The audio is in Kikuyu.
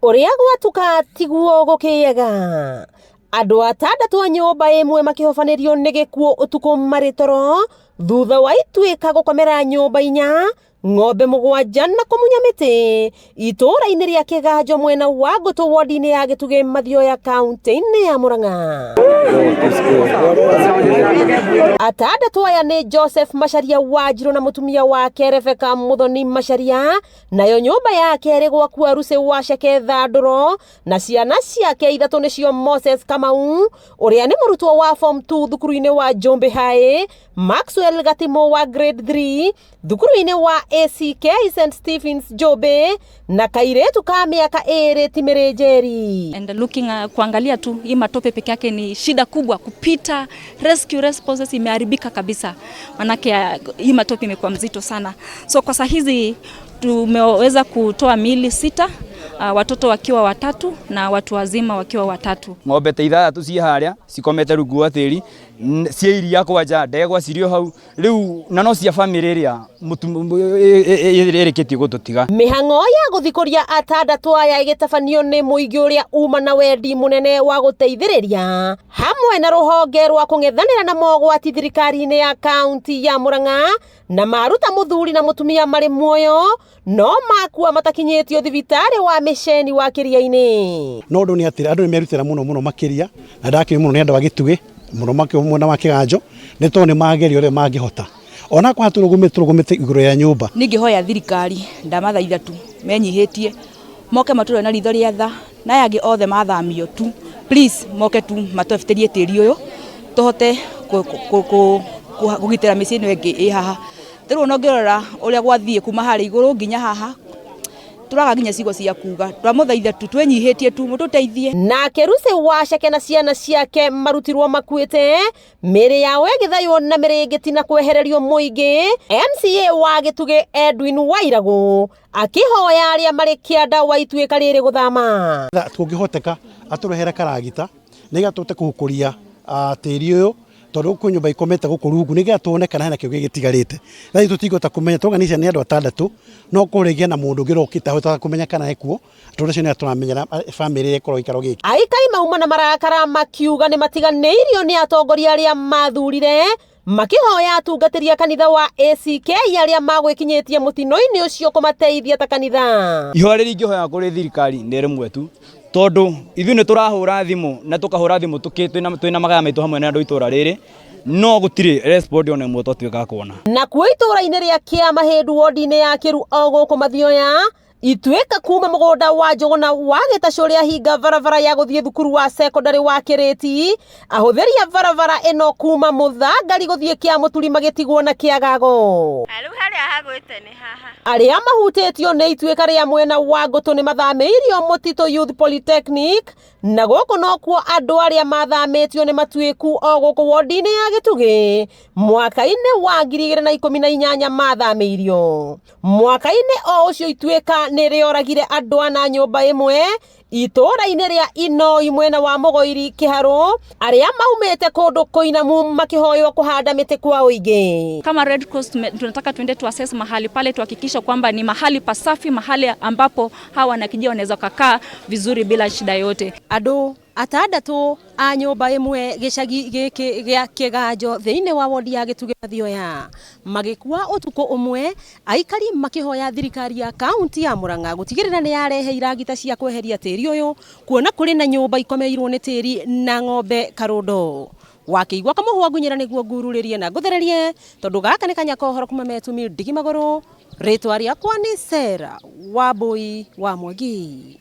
Ũrĩa gwatuka tiguo gũkĩaga. Andũ atandatũ a nyũmba ĩmwe makĩhobanĩrio nĩ gĩkuũ ũtukũ marĩ toro thutha wa ituĩka gũkomera nyũmba inya, ng'ombe mũgwanja na kũmunya mĩtĩ itũũra-inĩ rĩa Kĩganjo mwena wa Ngũtũ wodi-inĩ ya Gĩtugĩ Mathioya kaunti-inĩ ya Murang'a. Atandatũ aya nĩ Joseph Macharia Wanjirũ na mũtumia wake Rebecca Muthoni Macharia, nayo nyũmba ya kerĩ gwakua Rucy Waceke Thandũro na ciana ciake ithatũ nĩcio Moses Kamau ũrĩa nĩ mũrutwo wa form 2 thukuru-inĩ wa Njũmbĩ High, Maxwell Gatimo wa grade 3 thukuru-inĩ wa ACK St Stephens Njũmbĩ na kairĩtu ka mĩaka ĩrĩ Timĩrĩ Njeri. And looking kuangalia tu hii matope peke yake ni shida kubwa kupita rescue responses imeharibika kabisa, manake hii matope imekuwa mzito sana. So kwa saa hizi tumeweza kutoa miili sita, watoto wakiwa watatu na watu wazima wakiwa watatu. Ng'ombe ta ithathatũ ciĩ harĩa cikomete rungu wa tĩri, cia iria kwanja ndegwa cirĩ o hau rĩu, na no cia bamĩrĩ ĩrĩa ĩrĩkĩtie gũtũtiga. Mĩhang'o ya gũthikũria atandatũ aya ĩgĩtabanio nĩ mũingĩ ũrĩa uma na wendi mũnene wa gũteithĩrĩria hamwe na rũhonge rwa kũng'ethanĩra na mogwati thirikari-inĩ ya kaunti ya Murang'a, na maruta mũthuri na mũtumia marĩ muoyo no makua matakinyĩtio thibitarĩ wa mĩceni wa Kĩria-inĩ. No ũndũ nĩ atĩ andũ nĩ merutĩra mũno mũno makĩria, na ndakĩrĩ mũno nĩ andũ a Gĩtugĩ mũno makĩria mwena wa Kĩganjo, nĩ tondũ nĩ mageria ũrĩa mangĩhota ona kwa tũrũgũmĩte igũrũ ya nyũmba. Ningĩhoya thirikari ndamathaitha tu menyihĩtie moke matũrore na ritho rĩa tha, na aya angĩ othe mathamio tu, please moke tu matwebitĩrie tĩri ũyũ tũhote kũgitĩra mĩciĩ ĩno ĩngĩ ĩ haha. Rĩu ona ũngĩrora ũrĩa gwathiĩ kuma harĩa igũrũ nginya haha, tũraga nginya ciugo cia kuga, twamũthaitha tu twĩnyihĩtie tu mũtũteithie. Nake Rucy Waceke na ciana ciake marutirwo makuĩte, mĩĩrĩ yao ĩgĩthaywo na mĩrĩngĩti na kwehererio mũingĩ. MCA wa Gĩtugĩ Edwin Wairagũ akĩhoya arĩa marĩ kĩanda wa ituĩka rĩrĩ gũthama. Kũngĩhoteka atũrehere karagita nĩgetha tũhote kũhukũria tĩri ũyũ, tondũ kwĩ nyũmba ikomete gũkũ rungu nĩgetha tuone kana hena kĩndũ gĩgĩtigarĩte. Thaa ici tũtingĩhota kũmenya, tũrauga ici nĩ andũ atandatũ, no kũrĩgĩa na mũndũ ũngĩ ũrokĩte ahotaga kũmenya kana ekuo, tondũ acio nĩ tũramenyera bamĩrĩ ĩrĩa ĩkoragwo gĩikaro gĩkĩ. Aikari mauma na marakara makiuga nĩ matiganĩirio nĩ atongoria arĩa mathurire, makĩhoya atungatĩri a kanitha wa ACK arĩa magwĩkinyĩtie mũtino-inĩ ũcio kũmateithia ta kanitha. Ihoya rĩrĩa ingĩhoya kũrĩ thirikari nĩ rĩmwe tu, tondũ ithuĩ nĩ tũrahũra thimũ na tũkahũra thimũ twĩna magaya maitũ hamwe na andũ a itũra rĩrĩ, no gũtirĩ respond ona ĩmwe twatuĩka kuona. Nakuo itũra-inĩ rĩa Kĩamahĩndu wodi-inĩ ya Kĩru o gũkũ Mathioya, ituĩka kuma mũgũnda wa Njũgũna wa Gĩtacũ rĩahinga barabara ya gũthiĩ thukuru wa cekondarĩ wa Kĩrĩti, ahũthĩri a barabara ĩno kuma Mũthangari gũthiĩ Kĩamũturi magĩtigwo na kĩagago. Rĩu harĩa hagwĩte nĩ haha. Arĩa mahutĩtio nĩ ituĩka rĩa mwena wa Ngũtũ nĩ mathamĩirio Mũtitũ Youth Polytechnic, na gũkũ nokuo andũ arĩa mathamĩtio nĩ matuĩku o gũkũ wodi-inĩ ya Gĩtugĩ mwaka-inĩ wa 2018 mathamĩirio. Mwaka-inĩ o ũcio ituĩka nĩ rĩoragire andũ ana nyũmba ĩmwe itũũra-inĩ rĩa Inoi mwena wa Mũgoiri Kĩharũ, arĩa maumĩte kũndũ kũinamu makĩhoywo kũhanda mĩtĩ kwa ũingĩ. Kama Red Cross tunataka tuende tu assess mahali pale, tuhakikishe kwamba ni mahali pasafi, mahali ambapo hawa wanakijiji wanaweza kukaa vizuri bila shida yote. Andũ atandatũ a nyũmba ĩmwe gĩcagi gĩkĩ gĩa Kĩganjo thĩinĩ wa wodi ya Gĩtugĩ Mathioya magĩkua ũtukũ ũmwe, aikari makĩhoya thirikari ya kaunti ya Murang'a gũtigĩrĩra nĩ yarehe iragita cia kweheria tĩri ũyũ, kuona kũrĩ na nyũmba ikomeirwo nĩ tĩri na ng'ombe karũndo. Wakĩigua kamũhwa ngunyĩra nĩguo ngururĩrie na ngũthererie, tondũ gaka nĩ kanya kohoro kuma metumi ndigi magũrũ. Rĩtwa rĩakwa nĩ Sarah Wambui wa Mwangi.